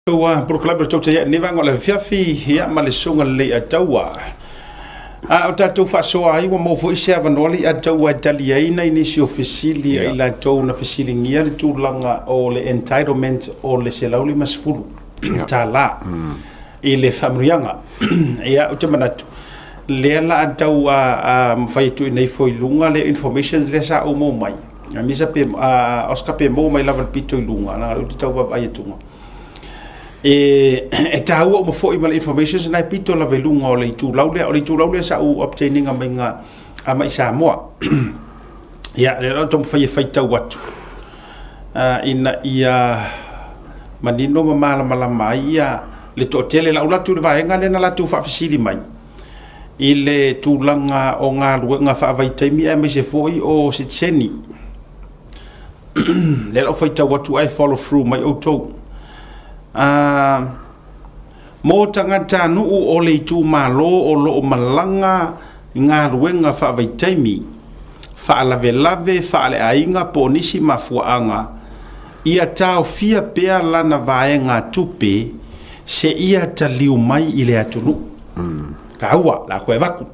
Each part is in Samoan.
Ua polokalame o le tautai nei vaega o le afiafi, ia ma le susuga lelei Ataua. A o tatou faasoa ai ua maua foi se avanoa le Ataua e tali ai nai nisi o fesili a i latou na fesiligia le tulaga o le entitlement o le $150 i le faamanuiaga. Ia, ou te manatu, lea la a tau a mafai atu i nei foi i luga le information lea sa ou maua mai. A misa pe a Oscar pe maua mai lava le pito i luga, leaga o lea ou te tau vaavaai atuga. E taua uma foi ma le information na e pito lava i luga o le itulau lea. O le itulau lea sa ou obtain ina mai ga a mai Samoa. Ia, lea la ou taumafai e faitau atu ina ia manino ma malamalama ai ia le toatele. La ou alu atu i le vaega lea na latou faafesili mai i le tulaga o galuega faavaitaimi aemaise foi o sitiseni. Lea la ou faitau atu ae follow through mai outou. Mo tagatanuu o le itumalo o lo o malaga i galuega faavaitaimi, faalavelave faaleaiga po o nisi mafuaaga, ia taofia pea lana vaega tupe seia taliu mai i le atunuu. Taua, la koe avatu.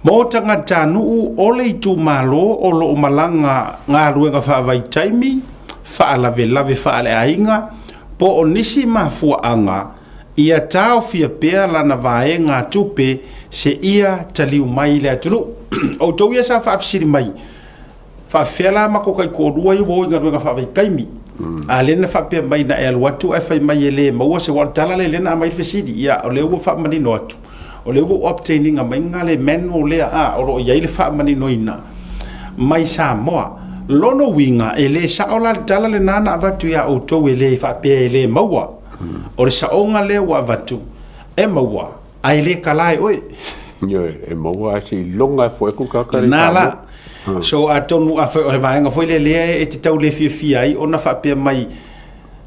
Mo tagatanuu o le itumalo o lo o malaga galuega faavaitaimi, faalavelave faaleaiga po o nisi mafuaaga, ia taofia pea lana vaega tupe seia taliu mai i le atunuu. Outou ia sa faafesili mai, faafefea la matou taitoalua ia ua o i galuega faavaitaimi. A lea na faapea mai na e alu atu ae fai mai e le maua se wa tala le lea na aumai le fesili. Ia, o lea ua faamanino atu. O lea ua obtain ina mai nga le manual lea a o lo o i ai le faamaninoina mai Samoa. Lono uiga e le sao la le tala lena na avatu ia outou e le faapea e le maua. O le saoga lea ua avatu e maua ae le kala e oe. Ioe, e maua ae seiloga e foe ku kaka le Na la. So atonu a foi o le vaega foi le lea e te tau le fiafia ai ona faapea mai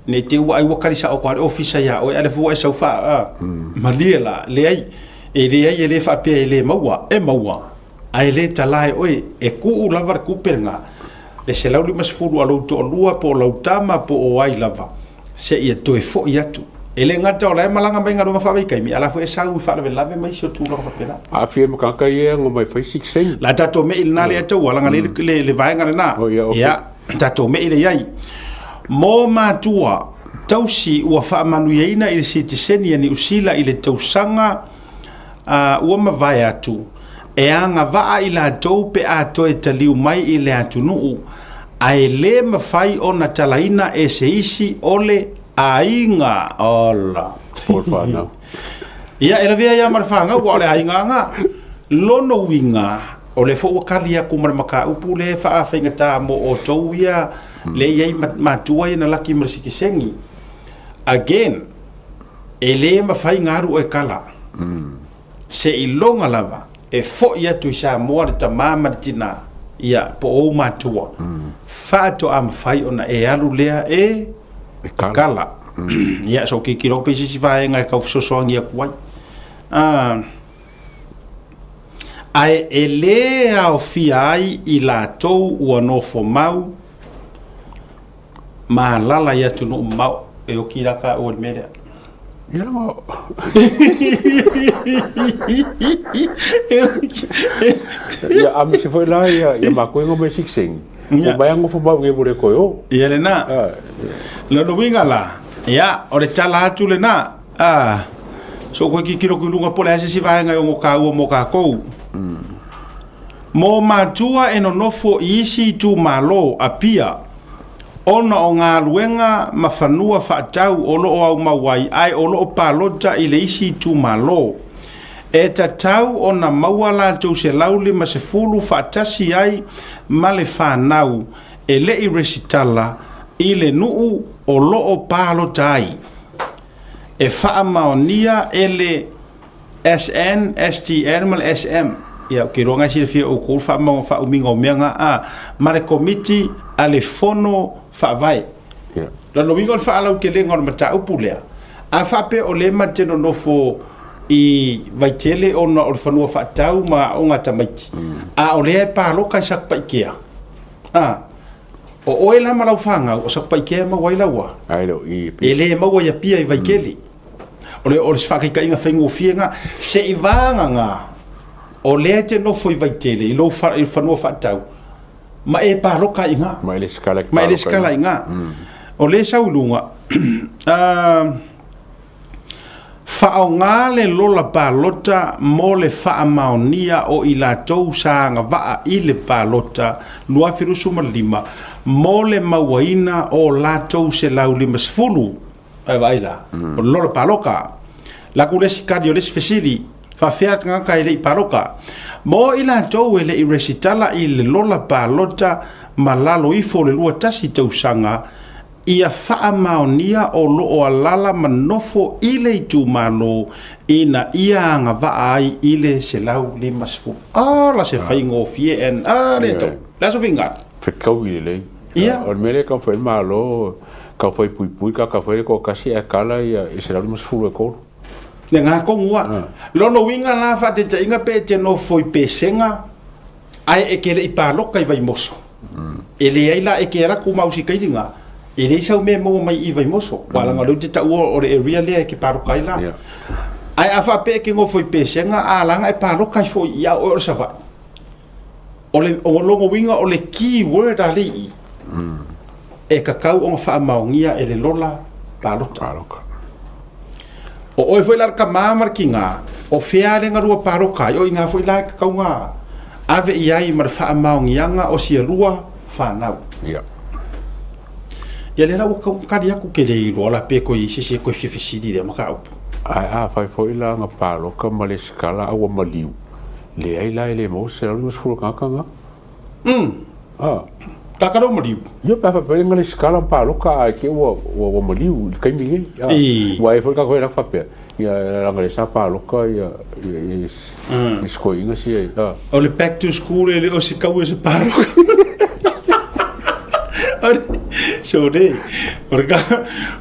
ne te ua ai ua kali sao kwa le ofisa ia oe ale fua e sau fa malie la leai e leai e le faapea e le maua e maua ae le tala e oe e kuu lava le kupe lena le 150 a lou toalua po o lau tama po o ai lava seia toe foi atu. E le gata o la e malaga mai galuega faavaitaimi, a la foi e sau i faalavelave ma isi o tulaga faapena. Aafia ma tagata ia e ago mai fai sitiseni. La tatou mei lena le ataua, laga le vaega lena. Oh, ia, okay. Ia, tatou mei le iai. Mo matua tausi ua faamanuiaina i le sitiseni a Niu Sila i le tausaga ua mavae atu, e agavaa i latou pe a toe taliu mai i le atunuu, ae le mafai ona talaina e se isi o le aiga. Ola. Po o le whanau. Ia, e lavea ia ma le whanau, ua o le aiga anga. Lono uiga, o le fo ua kali aku ma le mataupu le faafaigata mo outou ia, le i ai matua ia na laki ma le sitiseni. Again, e le mafai galu e kala. Seiloga lava e foi atu i Samoa le tamā ma le tinā, ia, po o ou matua, faatoa mafai ona e alu lea e E kala. Kala. Ia, so tilotilo pe se isi vaega e tau fesoasoani atu ai. Ae e le aofia ai i latou ua nofo mau ma alala i atunuu mamao. E oki la taua i le mea lea. Ia, ia a me se foi la ia ia makou e mai sitiseni. Ia. O mai nofo mau nge mo le koe o. Ia lena. Lona uiga la, ia, o le tala atu lena. So koe tilotilo atu i luga po o le a se isi vaega e ono taua mo tatou. Mo matua e nonofo i isi itumalo Apia, ona o galuega ma fanua faatau o lo o aumau ai ae o lo o palota i le isi itumalo, e tatau ona maua latou 150 faatasi ai ma le fanau e le i resitala i le nuu o lo o palota ai. E faamaonia e le SN, STN ma le SM. Ia, ou te iloa na e silafia e outou le faaumiga o mea na, a, ma le komiti a le Fono Faavae. Ia. Lona uiga o le faalautelega o le mataupu lea, a faapea o lea ma te nonofo i Vaitele ona o le fanua faatau ma aoga a tamaiti, a o lea e palota i Satupaitea, a, O oe la ma lau fāgau, o Satupaitea e maua ai lau a. Ae le o i E lē maua i Apia i Vaitele. O le se faataitaiga faigofie lena. Se'i vagagā o lea e te nofo i Vaitele i lou i fanua faatau ma e paloka ai i ina. Ma e lesitala Ma e lesitala i ina. O lea e sau i luga, faaaoga le lola palota mo le faamaonia o i latou sa agavaa i le palota 2025 mo le mauaina o latou 150. Ae vaai la, o le lola paloka. Laku le isi kali o le isi fesili, faafefea tagata e le i paloka? Mo i latou e le i resitala i le lola palota ma lalo ifo o le 21 tausaga, ia faamaonia o lo o alala ma nofo i le itumalo ina ia agavaa ai i le 150. Ala se faigofie en a le tau. Le aso finagalo. Fetaui lelei. O le mea lea e taumafai ai le Malo, taumafai e puipui ka taumafai le toatasi ae tala ia i 153 e tolu. Le ga tonu a. Lona uiga la faataitaiga pe e te nofo i Pesega ae e te le i paloka i Vaimoso. E leai la e te alu atu ma usi kailiga, e leai sau mea e maua mai i Vaimoso. Aua leaga o lea ou te taua o le area lea e te paloka ai la. Ae a faapea e te nofo i Pesega a laga e paloka ai foi i a oe o le Savaii. O le o lona uiga o le key word a le i e tatau ona faamaonia e le lola palota. Paloka. O oe foi la le tama ma le tina, o fea le galua paloka ai, o i ina foi la e tatau ona ave i ai ma le faamaoniaga o sia lua fanau. Ia lea la ua tatau ona tali atu, ke le iloa la pe toe i ai se isi e toe fia fesili i lea mataupu. Ae afai foi la na paloka ma lesitala a ua maliu, leai la e le maua se 150 o tagata na. Tagata lea ua maliu. Ia pe a faapea na lesitala ma paloka ae te i ua maliu i le taimi nei. Ua i ai foi le tagata foi lea faapea, ia leaga o lea sa paloka ia si toeaina sia. O le back to school e le o se tau o se paloka. So le, o le,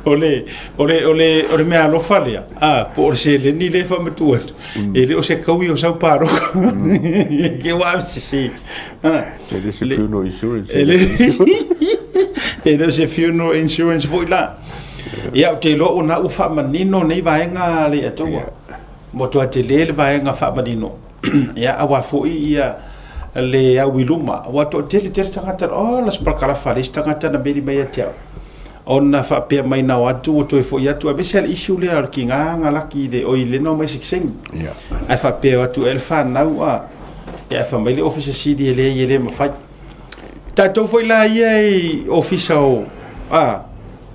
o le, o le, o le, o le mea alofa lea, a, po o le seleni lea e faamatuu atu, e le o se taui o sau paloka. Ke ua ave sese. E le se funeral insurance. E le o se funeral insurance foi la. Ia, ou te iloa ua na ua faamanino nei vaega le atoa. Ua matua tele le vaega faamanino. Ia, aua foi ia le au i luma. Ua toatele tele tagata, oh, la se parakalafa a le isi tagata na meli mai ia te au. Ona faapea mai na o atu ua toe foi atu, aemaise lava le issue lea o le tiga na laki i le oi le na omai sikisengi. Ae faapea atu ea le fanau a, ia ae fai mai le Ofisa Sili e leai e le mafai. Tatou foi la ia i Ofisa o a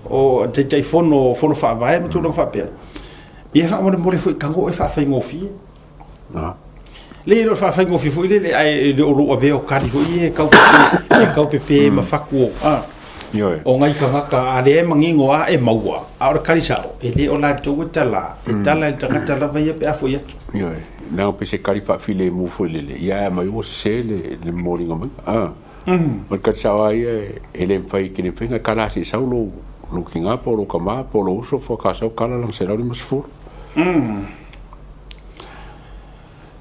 o Taitaifono o Fono Faavae ma tulaga faapea. Ia faamolemole foi tago e faafaigofie. Le le faafaigofie foi lele ae le o lou avea o kali foi ia e tau pepe, e tau pepe ma fatu o a. Ioe. O nai tagata a lea e manino lava e maua, a o le kali sao, e le o latou e tala, e tala i le tagata lava ia pe a foi atu. Ioe. Leaga pe se kali faafilemu foi lele, ia ae aumai ua sese le momoliga mai. O le kali sao lava ia e le mafai, e le mafai ona e kala se i sau lou tina po o lou tama po o lou uso faatoa sau kala lana 150.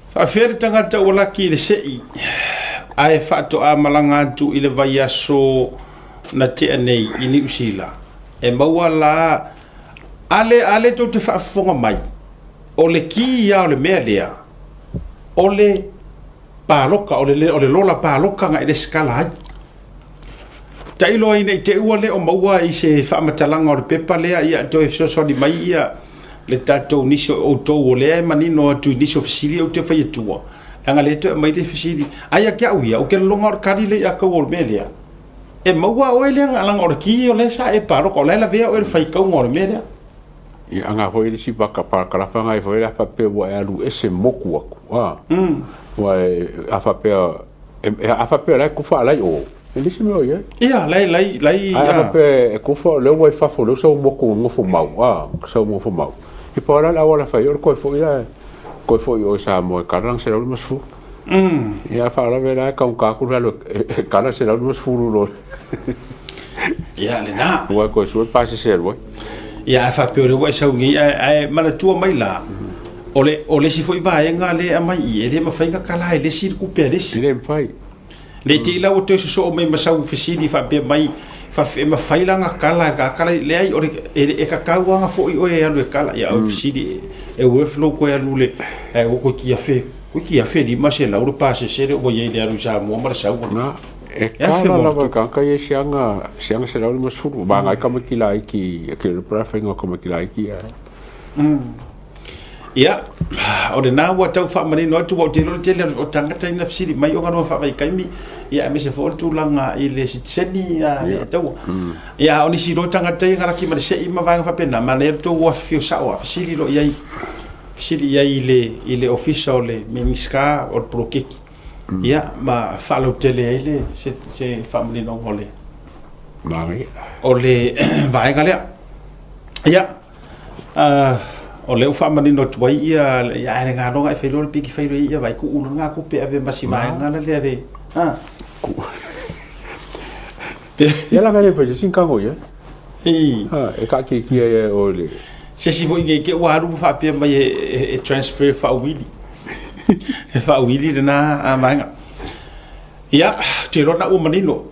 Faafefea le tagata ua laki i le se'i ae faatoa malaga atu i le vaiaso na tea nei i Niu Sila? E maua la ale ale tou te faafofoga mai, o le ki ia o le mea lea, o le paloka, o le lola paloka na e lesitala ai. Tailo ai nei te ua le o maua i se faamatalaga o le pepa lea, ia toe fesoasoani mai ia le tatou nisi o outou o lea e manino atu i nisi o fesili ou te fai atua, leaga lea toe aumai le fesili. Ai ia te au ia, ou te lologa o le kali lea ia tau o le mea lea. E maua oe lea leaga o le ki o lea sa e paloka, o la e lavea oe i le faitauga o le mea lea. Ia aga foi le isi vaka parakalafa ngai foi le a faapea ua e alu ese moku atu. Ua e a faapea a faapea la e kufa alai o e le isi mea o i ai. Ia, lai, lai, lai, Ae a faapea e kufa o lea ua i fafo lea ua sau moku nofo mau, sau nofo mau. Ia pau la le auala fai o le toe foi la, toe foi i o i Samoa e kala lana 150. Ia a faalavelave la e taugata atu le alu e kala 150 loa. Ia, lena. Ua toe sue pasese e alu ai. Ia, ae faapea o lea ua e sau nei, ae manatua mai la, o le isi foi vaega lea e aumai i i, e le mafai ona kala e le isi le tupe a le isi. E le mafai. Le te ila ua toe sosoo mai ma sau fesili faapea mai e mafai la ona kala e kala leai o le e tatau lava ona foi oe e alu e kala. Ia o le fesili e worth lou toe alu le ua toeitiiti $1500 le pasese lea ua i ai i le alu i Samoa ma le sau. Na e kala lava e tagata ia i siaga siaga 150 vaega ai tamaiti laiti e te iloa po o le a le faiga o tamaiti laiti ae. Ia, o lena ua tau faamanino atu, ua ou te iloa le tele o tagata ia na fesili mai o galuega faavaitaimi, ia aemaise foi o le tulaga i le sitiseni le taua. Ia, a o nisi loa tagata ia na laki ma le sei ma vaega faapena, manaia le tou afifio sao lava, fesili loa i ai, fesili i ai i le ofisa o le Minisita o le poloketi, ia, ma faalautele ai le se faamaninoga o le o le vaega lea. Ia, o lea ua faamanino atu ai ia, ia ae le galoga e fai loa le piki fai loa ia vai tuu lena tupe ave ma si vaega la lea le ha. Ia la le fai sin kango ia. I. Ha, e ka ki ki e o le. Se si foi nei ke ua alu faapea mai e transfer faauili. E faauili lena a vaega. Ia, te iloa na ua manino.